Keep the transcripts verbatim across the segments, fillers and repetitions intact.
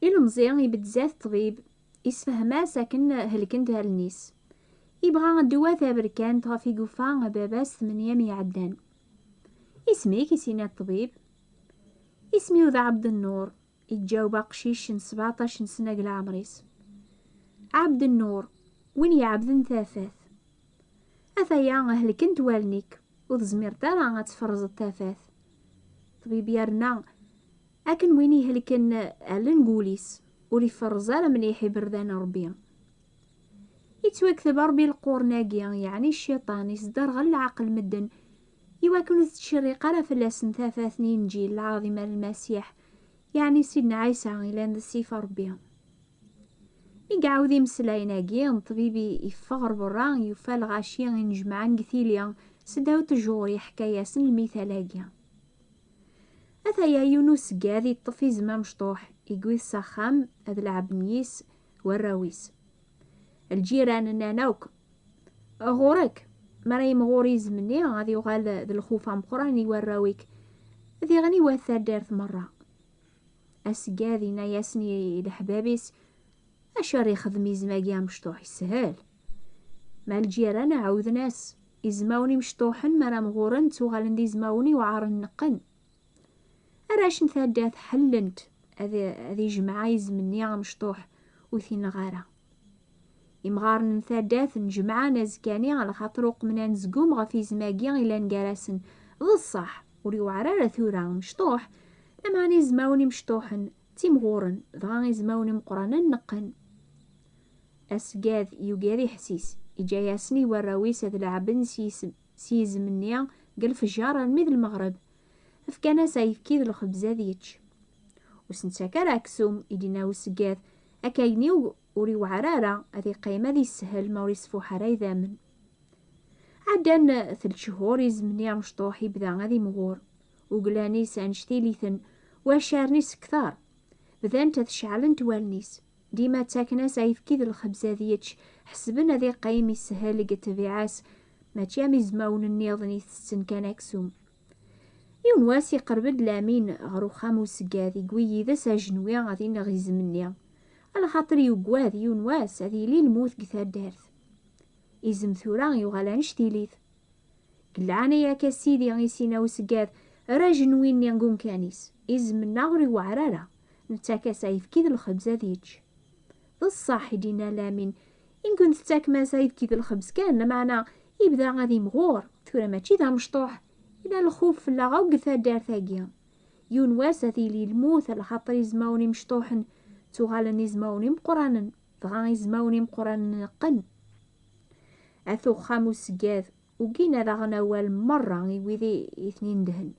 Ilemẓi ibedd zdat ṭṭbib, isfehhem-as akken helkent allen-is. Ibɣa ddwa taberkant ɣef i yufa baba-s tmenya mi iɛeddan. "Isem-ik?" i s-yenna ṭṭbib. "Isem-iw d Ɛebdennur," iǧǧaweb aqcic n sbeɛṭac n sna deg leɛmer-is. "Ɛebdennur, win iɛebden tafat. Ataya helkent wallen-ik, ur tezmireḍ ara ad tferẓeḍ tafat." Ṭṭbib yerna akken win ihelken allen n wul-is, ur iferreẓ ara mliḥ iberdan n Ṛebbi. Ittwakteb Ṛebbi lqurn-agi, yeɛni cciṭan, isderɣel leɛqel medden, iwakken ur tettcerriq ara fell-asen tafat n Inǧil lɛaḍima n Lmasiḥ, yeɛni Sidna Ɛisa ilan d ssif n Ṛebbi. Mi iɛawed imeslayen-agi, ṭṭbib iffeɣ ɣer berra, yufa lɣaci inejmaɛen deg tili, seddaw ttjur, iḥka-yasen lmital-agi. Ataya yiwen useggad iṭṭef izem amecṭuḥ, iwwi-t s axxam ad leɛben yis warraw-is. Lǧiran nnan akk: "Ɣur-k, mi ara yimɣur izem-nni, ad yuɣal d lxuf ameqqran i warraw-ik, diɣen i wat taddart merra." Aseggad yenna-yasen i leḥbab-is: "Acu ara ixdem izem-agi amecṭuḥ? Yeshel." Ma lǧiran ɛawden-as: "Izmawen imecṭuḥen mi ara mɣuren ttuɣalen d izmawen iweɛren neqqen." Arrac n taddart ḥellen-t ad, ad ijmeɛ izem-nni amecṭuḥ ur t-ineɣ ara. Imɣaren n taddart njemɛen azekka-nni, lxaṭer uqmen anezgum ɣef izem-agi ilan gar-asen. D ṣṣeḥ, ur iweɛɛer ara tura mecṭuḥ, lameɛna izmawen imecṭuḥen ttimɣuren, dɣa izmawen imeqqranen neqqen. Asgad yugad iḥessis, iǧǧa-yasen i warraw-is ad leɛben s yis-, s yizem-nni deg lefjer armi d lmeɣreb. Fkan-as ayefki d lxebz ad yečč. "Ur s-nettak ara aksum," i d-inna useggat, "akayni ur iweɛɛer ara, ad iqqim ad yeshel ma ur isfuḥ ara idammen." Ɛeddan telt cchur, izem-nni amecṭuḥ ibda ad imɣur. Uglan-is annect-iten, wacaren-is kter. Bdant ad ceɛlent wallen-is. Dima ttaken-as ayefki d lxebz ad yečč, ḥesben ad iqqim ishel deg ṭṭbiɛa-s, mačči am izmawen nniḍen i tetten kan aksum. Yiwen wass iqerreb-d Lamin ɣer uxxam useggad, igwi yid-s ajenwi ad ineɣ izem-nni. Alaxaṭer yuggad yiwen wass ad yili lmut deg taddart. Izem tura yuɣal annect-ilit. "Deg leɛnaya-k a sidi," i s-inna useggad, "err ajenwi-nni deg umkan-is. Izem-nneɣ ur iweɛɛer ara. Nettak-as ayefki d lxebz ad yečč." "D ṣṣeḥ," i d-inna Lamin, "imkun tettakem-as ayefki d lxebz kan, lameɛna ibda ad imɣur, tura mačči d amecṭuḥ. Yella lxuf fell-aɣ akk deg taddart-agi. Yiwen wass ad yili lmut, alaxaṭer izmawen imecṭuḥen ttuɣalen izmawen imeqqranen, dɣa izmawen imeqqranen neqqen." At uxxam useggad ugin ad aɣen awal merra i wid i, i ten-indehen.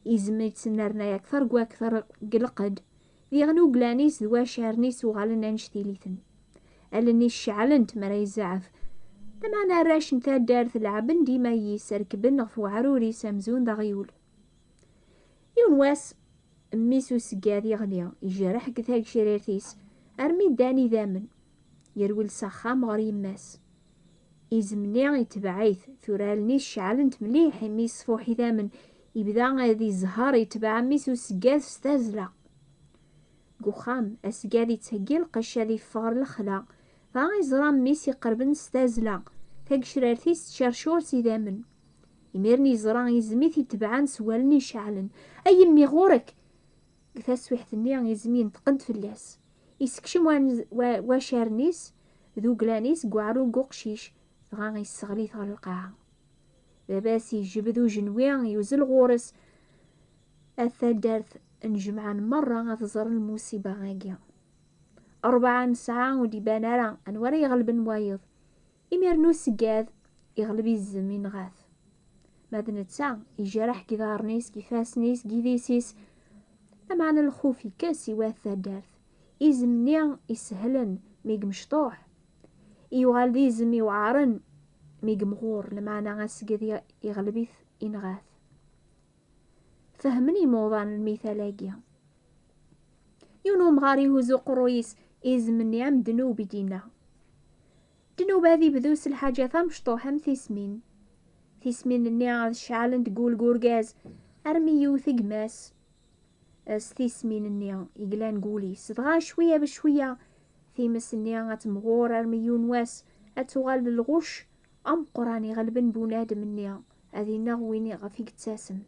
Izem yettnernay akter deg wakter deg lqedd, diɣen uglan-is d wacaren-is uɣalen annect-iliten. Allen-is ceɛlent mi ara izeɛɛef. Lameɛna arrac n taddart leɛben dima yis, rekben ɣef weɛrur-is amzun d aɣyul. Yiwen wass, mmi-s useggad yeɣli, ijerreḥ deg tagecrar-is, armi ddan idammen. Yerwel s axxam ɣer yemma-s. Izem-nni itbeɛ-it, tura allen-is ceɛlent mliḥ imi yesfuḥ idammen, ibda ad izehher, itbeɛ mmi-s useggad s tazzla. Deg uxxam, aseggad ittheggi lqecc ad iffeɣ ɣer lexla, dɣa iẓra mmi-s iqerben s tazzla, tagecrart-is tcercur s idammen. Imiren iẓra izem i t-itebɛen s wallen iceɛlen. "Ay mmi, ɣur-k!" Deg taswiḥt-nni, izem yenṭeq-d fell-as. Isekcem wa-, wa-, wacaren-is d uglan-is deg uɛrug n uqcic, dɣa isseɣli-t ɣer lqaɛa. Baba-s ijbed ujenwi, yuzzel ɣur-s. At taddart njemɛen merra ad ẓren lmusiba-agi. Rebɛa nesɛa ur d-iban ara anwa ara iɣelben wayeḍ. Imiren useggad iɣleb izem, inɣa-t. Ma d netta, ijerreḥ deg iḍarren-is, deg ifassen-is, deg idis-is. Lameɛna lxuf ikkes i wat taddart. Izem-nni isehlen mi yemecṭuḥ, yuɣal d izem iweɛren mi yemɣur, lameɛna aseggad i-, iɣleb-it, inɣa-t. Fehmen imuḍan lmital-agi. Yiwen umɣar ihuzz uqerruy-is i izem-nni am ddnub i d-yenna: "Ddnub ad ibdu s lḥaǧa tamecṭuḥ am tismin. Tismin-nni ad ceɛlent deg wul n urgaz armi yiwet gma-s. s tismin-nni i yellan deg wul-is. Dɣa cwiya bcwiya, times-nni ad temɣur armi yiwen wass ad tuɣal d lɣucc ameqqran iɣelben bunadem-nni, ad ineɣ win ɣef i yettasem.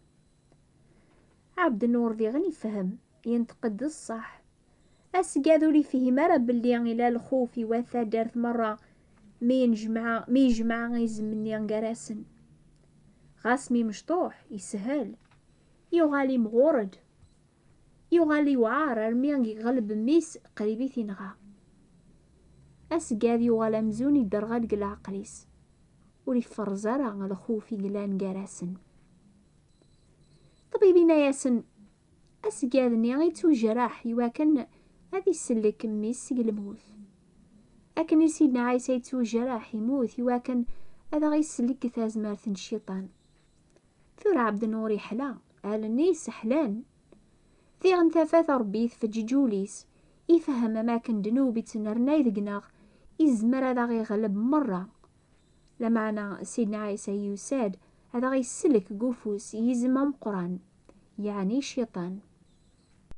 Ɛebdennur diɣen ifhem, yenṭeq-d d ṣṣeḥ. Asgad ur ifhim ara belli ila lxuf iwat taddart merra mi yejmeɛ, mi yejmeɛ izem-nni gar-asen. Ɣas mi mecṭuḥ, yeshel, yuɣal imɣur-d. Yuɣal iwɛer armi iɣleb mmi-s qrib i t-inɣa. Asgad yuɣal amzun idderɣel deg leɛqel-is. Ur iferreẓ ara lxuf i yellan gar-asen. Ṭbib inna-yasen, asgad-nni ittujraḥ iwakken ad isellek mmi-s seg lmut. Akken i Sidna Ɛisa ittujraḥ, imut iwakken ad aɣ-isellek deg tazmert n cciṭan. Tura Ɛebdennur iḥla, allen-is ḥlan. Diɣen tafat Ṛebbi tfeǧǧeǧ ul-is, ifhem am akken ddnub ittenrnay deg-neɣ, izmer ad aɣ-iɣleb merra. Lameɛna Sidna Ɛisa yusa-d ad aɣ-isellek deg ufus n yizem ameqqran, yeɛni cciṭan.